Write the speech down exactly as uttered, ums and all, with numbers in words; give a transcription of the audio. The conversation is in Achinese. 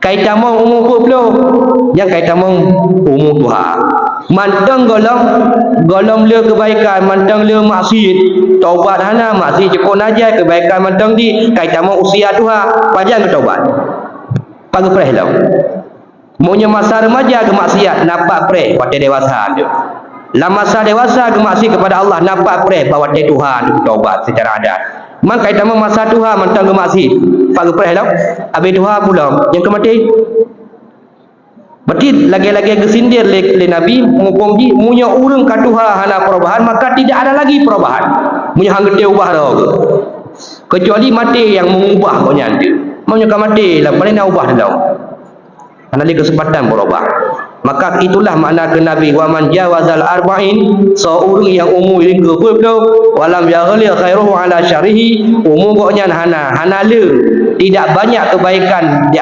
Ka itamong umu peuet ploh, nyang ka itamong umu tuha. Mantong gohlom, gohlom le keubaikan, mantong le maksiet, tobat hana, maksiet cukôp najah, keubaikan mantong di, ka itamong usia tuha, pajan geutobat? Pat geupreh lom? Meunyoe masa remaja geumaksiat, na pat preh watée dewasa tu. Lam masa dewasa geumaksiat kepada Allah, na pat preh bak watée tuha tu tobat secara adat. Man ka itamong masa tuha mantong geumaksiat, pat geupreh lom? Abéh tuha pulang, nyang keu maté. Berarti lagée-lagée geusindir lé, lé Nabi, muphom jih, meunyoe ureuëng ka tuha hana perubahan, maka tidak ada lagi perubahan. Meunyoe han geutem ubah droe geuh. Kecuali maté nyang meungubah gobnyan tu. Meunyoe ka maté, lam paléng na ubah lom. Hana lé keuseumpatan beurubah. Maka itulah makna keu Nabi, "Wa man jawazal arba'in," soe ureuëng nyang umu jih keu peuet ploh, "wa lam yaghlib khairuhu ala syarrihi," umu gobnyan hana, hana le, tidak banyak kebaikan di